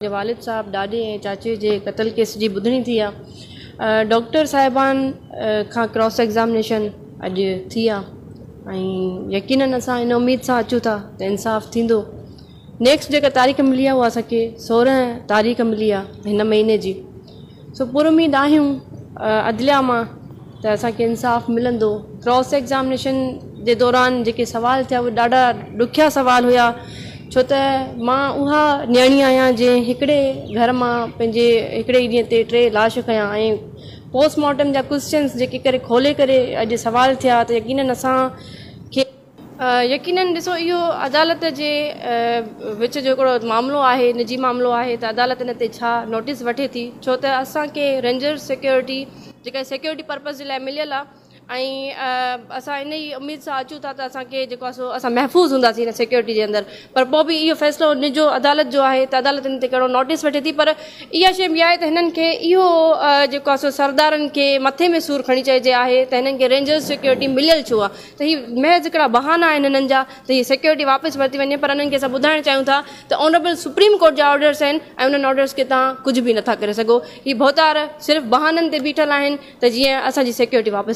منهنجي والد صاحب، ڏاڏي ۽ چاچي جي قتل ڪيس جي ٻڌڻي ٿي آ. ڊاڪٽر صاحبان کان ڪراس ايگزامنيشن اڄ ٿي آ ۽ يقينن اسان ان اميد سان اچون ٿا ته انصاف ٿيندو. نيڪسٽ جيڪا تاريخ ملي آ اها اسان کي 16 تاريخ ملي آ هن مهيني جي. سو پر اميد آهيون عدليا مان ته اسان کي انصاف ملندو. ڪراس ايگزامنيشن جي دوران جيڪي سوال ٿيا اهي ڏاڍا ڏکيا سوال هيا ڇو ته مان اها نياڻي آهيان جنهن هڪڙي گهر مان پنهنجي هڪڙي ئي ڏينهن تي ٽي لاش کنيا ۽ پوسٽ مارٽم جا ڪوئسچنس جيڪي ڪري کولي ڪري اڄ سوال ٿيا ته يقينن اسان کي يقينن ڏسو اهو عدالت جي وچ جو هڪڙو معاملو آهي نجي معاملو آهي ته عدالت ان تي ڇا نوٽيس وٺي ٿي ڇو ته اسان کي رينجرز سيڪيورٽي جيڪا سيڪيورٽي پرپز جي لاء مليل آهي ۽ اسان ان ئي اميد سان اچون ٿا ته اسان کي جيڪو آهي سو اسان محفوظ هونداسين ان سيڪيورٽي جي اندر پر پوء به اهو فيصلو نجو عدالت جو آهي ته عدالت ان تي ڪهڙو نوٽيس وٺي ٿي پر اها شيء به آهي ته هنن کي اهو جيڪو آهي سو سردارن کي مٿي ۾ سور کڻي چئجي آهي ته هنن کي رينجرز سيڪيورٽي مليل ڇو آهي ته هي محض هڪڙا بهانا آهن هنن جا ته هي سيڪيورٽي واپس ورتي وڃي پر انهن کي اسان ٻڌائڻ چاهيون ٿا ته آنريبل سپريم ڪورٽ جا آرڊرس آهن ۽ انهن آرڊرس کي توهان ڪجهه به نٿا ڪري سگهو هي ڀوتار صرف بهانن تي بيٺل آهن ته جيئن اسان جي سيڪيورٽي واپس.